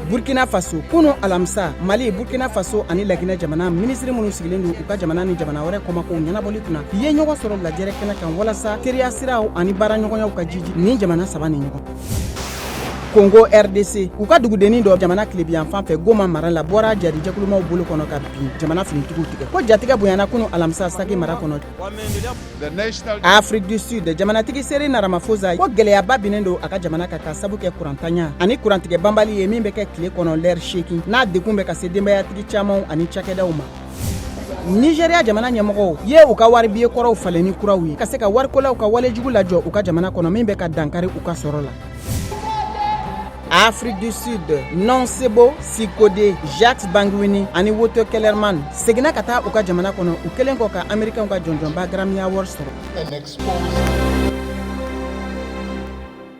Burkina Faso, kunu alamisa, Mali, Burkina Faso ani Laginɛ jamana minisiri minnu sigilen don u ka jamana ni jamana wɛrɛ kɔmakow ɲɛnabɔli kunna, ye ɲɔgɔn sɔrɔ lajɛrɛ kɛnɛ kan walasa teriya siraw ani baaraɲɔgɔnyaw ka jiji nin jamana saba ni ɲɔgɔn. Kongo RDC, u ka dugudennin dɔ jamana tilebiyanfan fɛ Goma mara la, bɔra jadijɛkulumaw bolo kɔnɔ ka bin jamana finitigiw tigɛ ko jatigɛ bonyana kunu alamisa Sake mara kɔnɔ. Afrique du Sud, jamanatigi Cyril Ramaphosa ko gɛlɛyaba binnen don a ka jamana kan ka sabu kɛ kurantanya ani kurantigɛ banbali ye min bɛ kɛ tile kɔnɔ lɛri 8, n'a degun bɛ ka se denbayatigi camanw ani cakɛdaw ma. Nigeria jamana ɲɛmɔgɔw ye u ka waribiye kɔrɔw falen ni kuraw ye ka se ka warikolaw ka walejugu lajɔ u ka jamana kɔnɔ min bɛ ka dankari u ka sɔrɔ la. Afrique du Sud, Nomcebo Zikode, Jacques Bangwini ani Wouter Kellerman seginna ka taa u ka jamana kɔnɔ u kɛlen kɔ ka Américains ka jɔnjɔnba Grammy Award sɔrɔ.